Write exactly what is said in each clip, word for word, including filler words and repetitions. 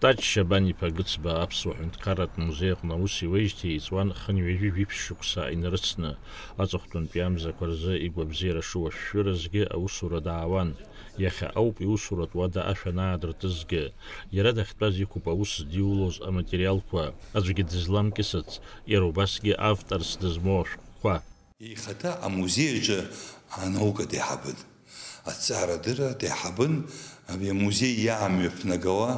Таҷ Шьабан-иԥа Гыцба Аԥсуа ҳәынҭқарратә музеи аҟны аус иуеижьҭеи иҵуан хынҩажәи жәиԥшь шықәса инарыцны. Аҵыхәтәантәи амзақәа рзы игәабзиара шуашәшәыразгьы аусура даауан. Иахьа ауп иусуратә уада ашә анаадыртызгьы. Иара дахьтәаз иқәуп аус зидиулоз аматериалқәа. Аӡәгьы дызламкьысыц, иара убасгьы авторс дызмоу ашәҟәқәа. Ихаҭа амузеи аҿы анаука деиҳабын. Аҭҵаарадырра деиҳабын, абри амузеи иаамҩаԥнагауа,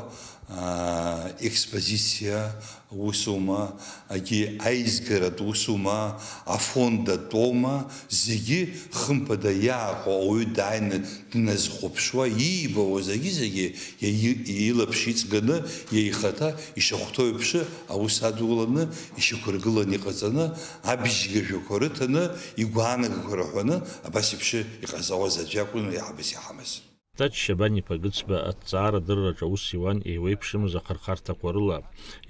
аа, експозициа усума, агьи аизгаратә усума, афонд атәоума, зегьы хымԥада иааҟоу ауаҩы дааины дназхәаԥшуа, иибауа зегьы-зегьы иа-, илаԥш иҵганы, иа ихаҭа ишахәҭоу еиԥш аус адуланы, ишьақәыргыланы иҟаҵаны, абжьгажәақәа рыҭаны, игәаанагақәа раҳәаны, абас еиԥш иҟазауаз аӡә иакәын аиҳабыс иҳамаз. Таҷ Шьабан-иԥа Гыцба аҭҵаарадырраҿы аус иуан еиуеиԥшымыз ахырхарҭақәа рыла.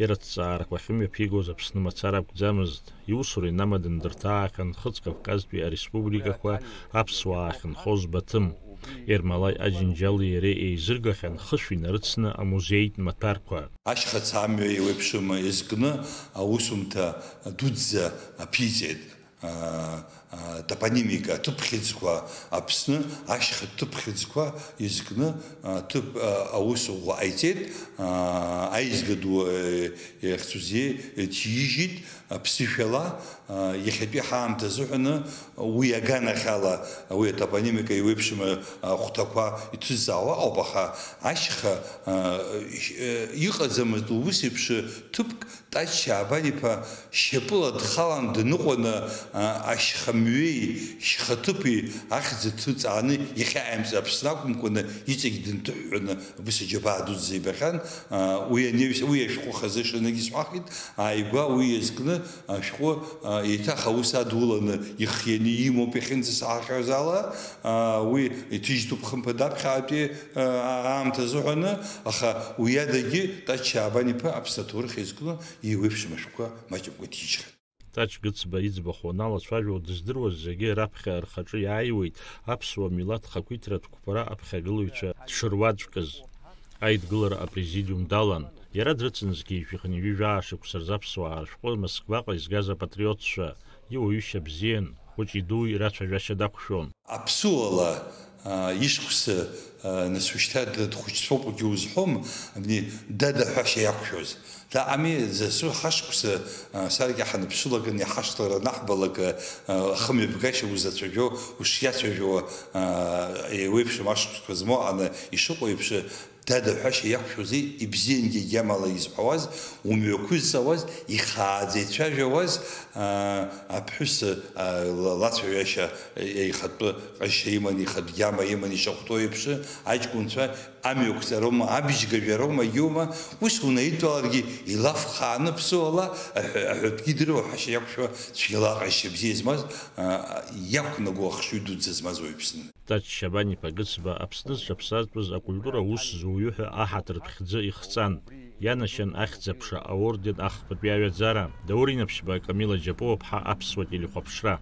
Иара аҭҵаарақәа ахьымҩаԥигоз Аԥсны мацара акәӡамызт. Иусура инамаданы дырҭаахьан Нхыҵ Кавказтәи ареспубликақәа аԥсуаа ахьынхоз Баҭым. Ермолаи Аџьынџьали иареи еизыргахьан хышә инарыцны амузеитә маҭәарқәа. Ашьхац амҩа еиуеиԥшыма иазкны аусумҭа дуӡӡа аԥиҵеит. А, а, топонимика аҭыԥхьыӡқәа Аԥсны ашьха ҭыԥхьыӡқәа изкны, а, ҭыԥ, а, аус ӷәӷәа ҟаиҵеит, а, аизга ду, э, иахьӡузеи, э, ҭижьит, аԥсышәала, а, иахьатәи ҳаамҭа азыҳәаны уи аганахьала, уи атопонимика еиуеиԥшым, а, хәҭақәа иҭызаауа ауп, аха ашьха, а, ш-, э, иҟаӡамызт ус еиԥш ҭыԥк Таҷ Шьаабан-иԥа шьапыла дхалан дныҟәаны, а, ашьхамҩеи шьхаҭыԥи ахьӡ ҭыҵааны иахьааимҵ Аԥсны акәымкәаны иҵегь дынҭыҳәҳәаны абыс аџьабаа дуӡӡа ибахьан, а, уи анеҩс-, уи ашәҟәы хазы шанагьы сҳәахит, ааигәа уи иазкны ашәҟәы, а, еиҭах аус адуланы ихианы имоуп иахьынӡасаҳахьаз ала, а, уи иҭыжьтәуп хымԥада аԥхьаатәи, а, аамҭа азыҳәаны, аха уи адагьы Таҷ Шьаабан-иԥа Аԥсны аҭоурых иазкны еиуеиԥшым ашәҟәқәа маҷымкәа иҭижьхьан. Таҷ Гыцба иӡбахә уаналацәажәо, дыздыруаз зегьы раԥхьа рхаҿы иааиуеит аԥсуа милаҭ хақәиҭратә қәԥара аԥхьагылаҩцәа дшыруаӡәкыз. Аидгылара апрезидиум далан. Иара дрыцын зқьи жәшәи хынҩажәи жәаа шықәса рзы аԥсуаа рышәҟәы Москваҟа изгаз апатриотцәа. Иуаҩышьа бзиан, хәыҷи дуи рацәажәашьа дақәшәон. Аԥсуала, а, ишықәса, а, нас ушьҭа д-, дхәыҷцәоуп угьы узҳәом, абни дада ҳәашьа иақәшәоз. Даҟами, засу ҳашықәса, а, саркьа ҳаныԥшылакын иҳашҭлара анаҳбалак, а, ахымҩаԥгашьа узацәажәо, ушиацәажәауа, а, еиуеиԥшым ашықәсқәа змоу аҟны ишыҟоу еиԥш, Дада ҳәашьа иақәшәозеи, ибзиангьы агьамала изҳәауаз, умҩақәызҵауаз, ихааӡа ицәажәауаз, аа, аԥҳәыс, аа, ла-, лацәажәашьа, еихатәы ҟазшьа иман, ихатә гьама иман ишахәҭоу еиԥш, аҷкәынцәа амҩақәҵароума, абжьгажәароума, егьоума, ус унаидтәаларгьы, илаф хааны ԥсуала аҳәа-, аҳәатәгьы идыруа ҳәашьа иақәшәо, цәгьала аҟазшьа бзиа змаз, аа, иақәнаго ахшыҩ дуӡӡа змаз уаҩԥсны. Таҷ Шьабан-иԥа Гыцба Аԥсны зҽаԥсазтәыз акультура аус зуаҩы ҳәа аҳаҭыртә хьӡы ихҵан. Ианашьан Ахьӡ-аԥша аорден ахԥатәи аҩаӡара, Даур Инаԥшьба Камила Џьапуаԥҳа аԥсуа телехәаԥшра.